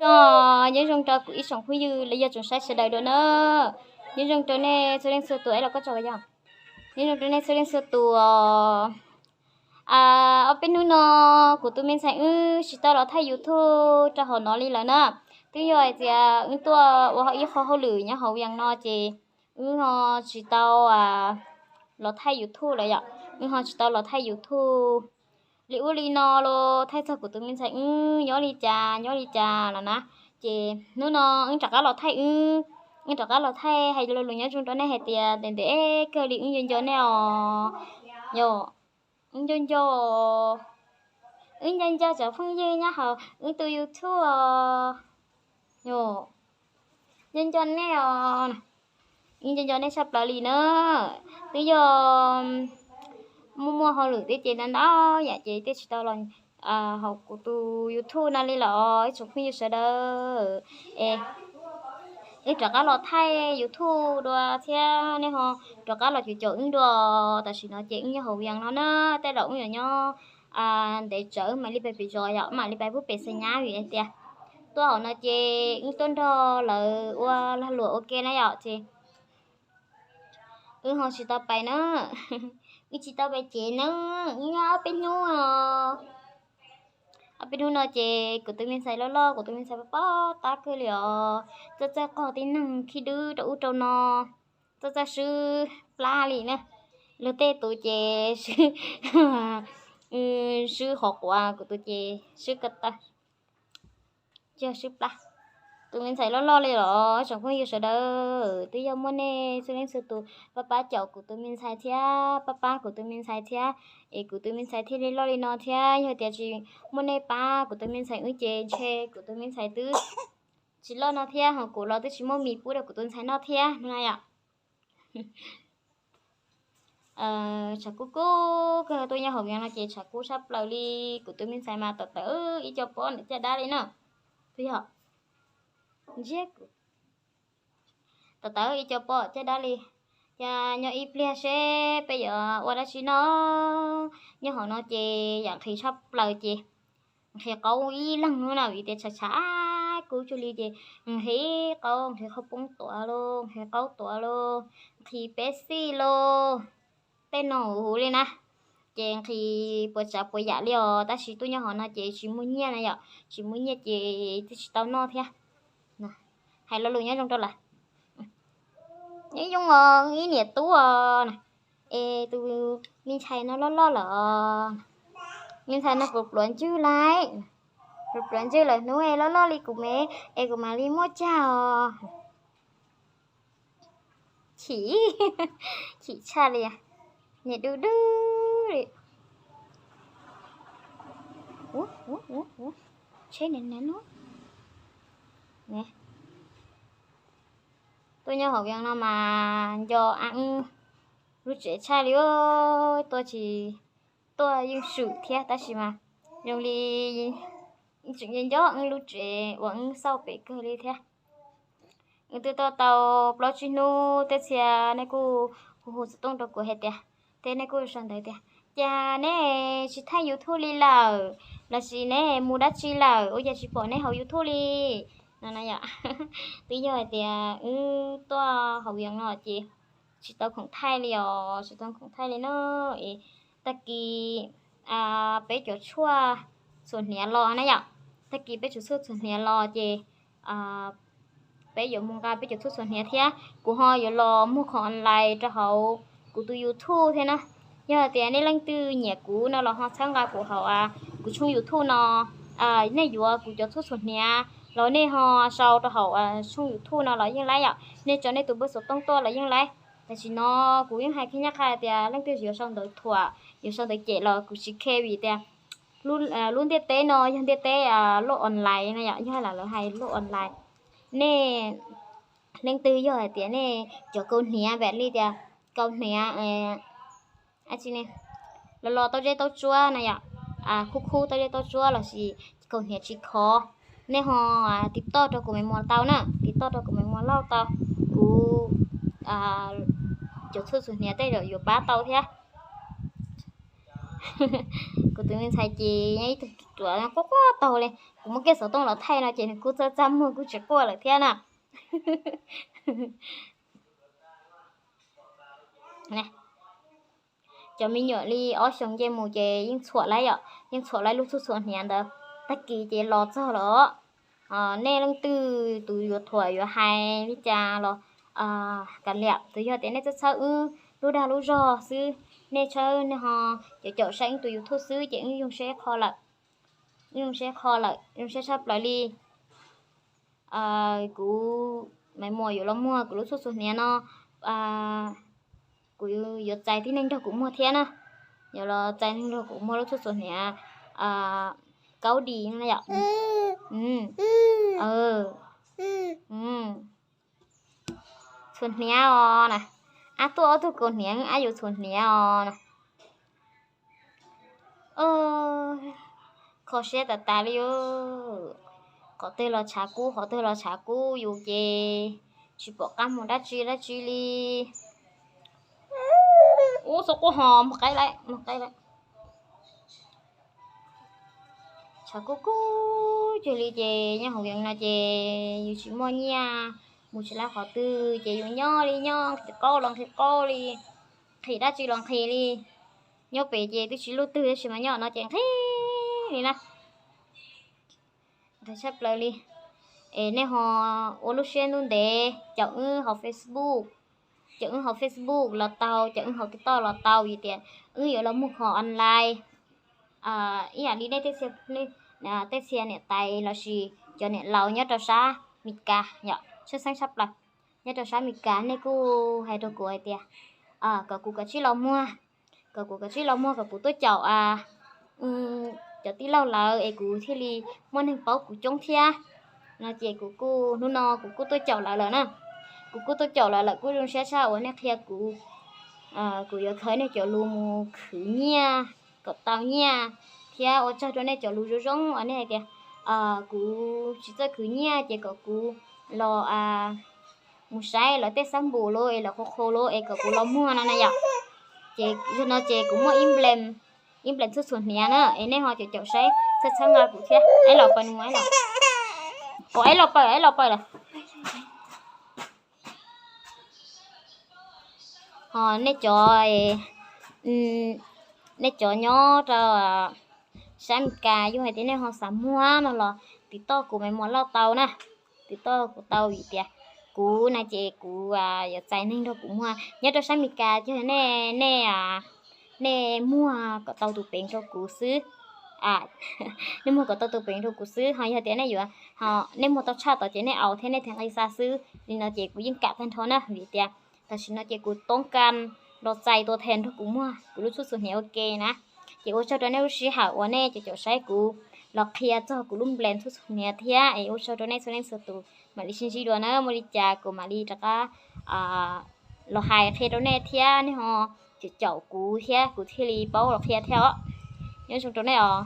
Nyob zoo rau kuv ib tsoom phooj ywg los yog tsoom saib sawv daws dua na. Nyob zoo rau nej txhua leej txhua tus es los koj tso yog. Nyob zoo rau nej txhua leej txhua tus. Ob peb hnub no kuv tus me ntxhais wb tsis tau los thaij YouTube rau hauv no li lawm na. Twb yog hais tias wb tuaj ua ib qho hauj lwm nyob hauv Vias no ces wb ho tsis tau los thaij YouTube lawm yom. Wb ho tsis tau los thaij YouTube li ub li no los thaij txog kuv tus me ntxhais wb nyob li cas nyob li cas los na. Ces hnub no wb rov qab los thaij wb, wb rov qab los thaij hais lo lus nyob zoo rau nej hais tias ntev ntev kawg li wb nco nco nej os. Yog wb nco nco, wb nco nco cov phooj ywg nyob hauv wb tus YouTube os. Yog nco nco nej os, wb nco nco nej tshaj plaws li na. Twb yog muaj muaj hauj lwm thiab ces ntau ntau yam ces thiaj tsis tau los hauv kuv tus YouTube no li los ib tsoom phooj ywg sawv daws. Es wb rov qab los thaij YouTube dua thiab nej ho rov qab los caum caum wb dua. Tam sim no ces wb nyob hauv Vias no na, tej zaum wb yuav nyob ntev tsawv mam li pais pem zos yom, mam li pais pub pem xa nyab vim hais tias tuaj hauv no ces wb tuaj nrog lawv ua lag luam ua ke na yom ces wb ho tsis tau pais na. Wb tsis tau pais ces na, wb nyob ob peb hnub os. Ob peb hnub no ces kuv tus me ntxhais loj loj, kuv tus me ntxhais pob pob tab kawg li os, txawj txawj qog tib neeg khib dwb rau ub rau no, txawj txawj swb plab li na. Luag tej tus ces swb, swb qhov quav, kuv tus ces swb ko taw, tsis yog swb plab. Tus me ntxhais loj loj li los tsoom phooj ywg sawv daws, twb yog muaj nej txhua leej txhua tus pab pab caum kuv tus me ntxhais thiab pab pab kuv tus me ntxhais thiab, es kuv tus me ntxhais thiaj li loj li no thiab. Yog tias tsis muaj nej pab kuv tus me ntxhais wb ces ntshe kuv tus me ntxhais twb tsis loj no thiab, ho kuv los twb tsis muaj mis pub rau kuv tus ntxhais noj thiab no yom. Tshav kub kub kawg, tuaj nyob hauv Vias no ces tshav kub tshaj plaws li. Kuv tus me ntxhais mas tawm tawm ib co pob ntawm caj dab li na. Twb yog ntsiab kuv tawm tawm ib co pob caj dab li. Cas nyob ib pliag seb peb yuav ua dab tsi noj. Nyob hauv no ces yam nqhis tshaj plaws ces nqhis qaub ib leeg no na vim tias tshav tshav kub cuag li ces nqhis qaub, nqhis qhov poob tuav los, nqhis qaub tuav los, nqhis peb xij los, tej no huv li na. Ces nqhis puas tsav puas yam li os, tab sis tuaj nyob hauv no ces tsis muaj nyiaj na yom, tsis muaj nyiaj ces twb tsis tau noj thiab. Hais lo lus nyob zoo rau lawv. Nyob zoo os ib niam tub os, es tus me ntxhais no loj loj lawm, me ntxhais no pluav pluav ntswg lawm, pluav pluav ntswg lawm hnub es loj loj li kuv me, es kuv mam li muaj cag os. Chim, chim tshaj li, niam dub dub li. Tsheb niam niam no, tuaj nyob hauv Vias no mas nco wb lub tsev tshaj li, tuaj tsis, tuaj yeej swm thiab tab sis mas zoo li tseem nco nco wb lub tsev uas wb xauj pem kawg li thiab. Wb twb tuaj tau plaub tsib hnub, tej txhia nej kuj hu hu xov tooj rau kuv hais tias, tej nej kuj sau ntawv tias, cas nej tsis thaij YouTube li lawm, lossis nej mus dab tsi lawm ua cas tsis pom nej hauv YouTube li no na yom. Twb yog hais tias wb tuaj hauv Vias no ces tsis tau khoom thaij li os, tsis tau khoom thaij li na. Es tag kis peb cov tshuaj txhuam hniav los na yom, tag kis peb cov tshuaj txhuam hniav los ces peb yuav mus nqa peb cov tshuaj txhuam hniav thiab kuv ho yuav los muag khoom online rau hauv kuv tus YouTube thiab na. Yog hais tias nej leej twg nyiam kuv no los ho txhawb nqa kuv hauv kuv tshooj YouTube no. Nej yuav kuv cov tshuaj txhuam hniav los nej ho sau rau hauv tshooj YouTube no los yeej laib yom, nej tso nej tus npawb xov tooj tuaj los yeej laib. Tam sim no kuv yeej hais qhia nyab qha tias leej twg yuav sau ntawv thuam, yuav sau ntawv cem los kuv tsis khe vim tias lub ntiaj teb no yog ntiaj teb luaj online na yom, yog lam lawv hais luaj online. Nej leej twg yog hais tias nej cov kaus hniav vam li tias kaus hniav los los tau zeb tau tsuab na yom, khub khub tau zeb tau tsuab lossis kaus hniav tsis khov, nej ho tiv toj rau kuv me muam tau na, tiv toj rau kuv me muam lauj tau, kuv cov tshuaj txhuam hniav tej zaum yuav pab tau thiab. Kuv tus me ntxhais ces yog ib tug ruam quaj quaj taug li, kuv muab kiag xov tooj los thaij no ces nws kuj txaj txaj muag kuj tsis quaj lawm thiab na. Cov me nyuam li ob xyoos nce mus ces yeej txhuam lawm yom, yeej txhuam lawm lub txhuj txhuam hniav ntawd. Tag kis ces los txog los. Nej leej twg tus yuav thuam yuav hais li cas los kav liam, tsuas yog tias nej txhawb txhawb wb lub dag lub zog xwb, nej txhawb nej ho caum caum saib wb tus YouTube xwb ces wb zoo siab qho lawm. Wb zoo siab qho lawm, zoo siab tshaj plaws li. Kuv Maiv Muas yuav los muag kuv lub txhuj txhuam hniav no, kuv yuav txais tib neeg nrog kuv muag thiab na. Yuav los txais neeg nrog kuv muag lub txhuj txhuam hniav Kaub Dis no yom. Txhuam hniav os na. Ab tuaj ob tug kaus hniav, ab yuav txhuam hniav os na. Kho siab tas tas li. Qhov twg los tshav kub, qhov twg los tshav kub, yus ces tsis pom qab mus dab tsi dab tsi li. Ub, xub quaj ho mus qaib lawm, mus qaib lawm. Tshav kub kub cuag li ces nyob hauv yeev no ces yus tsis muaj nyiaj mus tsis laib qhov twg ces yus nyob li nyob, nqhis qaub los nqhis qaub li, nqhis dab tsi los nqhis li. Nyob pem ces twb tsis luaj twg tab sis mas nyob no ces nqhis li na. Nqhis tshaj plaws li. Es nej ho ua lub siab ntuj ntev caum wb hauv Facebook, caum wb hauv Facebook los tau, caum wb hauv TikTok los tau, vim tias wb yuav los muag kho online ib yam li nej tej txhia niam tais lossis cov niam laus nyob rau sab Mis Kas yom, tshwj xeeb tshaj plaws nyob rau sab Mis Kas, nej kuj hais rau kuv hais tias kom kuv kav tsij los muag, kom kuv kav tsij los muag, kom kuv tuaj caum cov tij laug lawv es kuv thiaj li muaj neeg paub kuv coob thiab no ces kuv kuj, hnub no kuv kuj tuaj caum lawv lawm na. Kuv kuj tuaj caum lawv lawm, kuj zoo siab tshaj uas nej qhia kuv. Kuv yuav khaws nej cov lus mus khwv nyiaj kom tau nyiaj, thiab ua tsaug rau nej cov lus zoo zoo uas nej hais tias kuv tsis txawj khwv nyiaj ces kom kuv los mus saib lawv tej xab npum los es lawv qhuav qhuav los es kom kuv los muag no na yom. Ces yog no ces kuv muaj ib nplees txhuj txhuam hniav na, es nej ho caum caum saib, txhawb txhawb nqa kuv thiab. Aib los paws, aib los paws, aib los paws lawm. Ho nej cov, nej cov nyob rau sab Mes Kas, yog hais tias nej ho xav muag no los tiv toj kuv Maiv Muas Lauj tau na. Tiv toj kuv tau vim tias kuv na ces kuv yuav txais neeg nrog kuv muag nyob rau sab Mes Kas, ces nej, nej, nej muag kom tau tus peev rau kuv xwb. Nej muag kom tau tus peev rau kuv xwb, ho yog tias nej yuav, ho nej muag tau tshaj tod ces nej aus thiab nej thiaj nqi xa xwb. Li no ces kuv yeej kam tag nrho na, vim tias tam sim no ces kuv toob kas los txais tua them nrog kuv muag kuv lub txhuj txhuam hniav ua ke na. Ces ua tsaug rau nej lub sij hawm uas nej caum caum saib kuv los qhia txog kuv lub nplees txhuj txhuam hniav thiab, es ua tsaug rau nej txhua leej txhua tus, mam li sib ntsib dua na, muaj li cas kuv mam li rov qab los hais qhia rau nej thiab, nej ho caum caum kuv thiab kuv thiaj li paub los qhia thiab os. Nyob zoo rau nej os.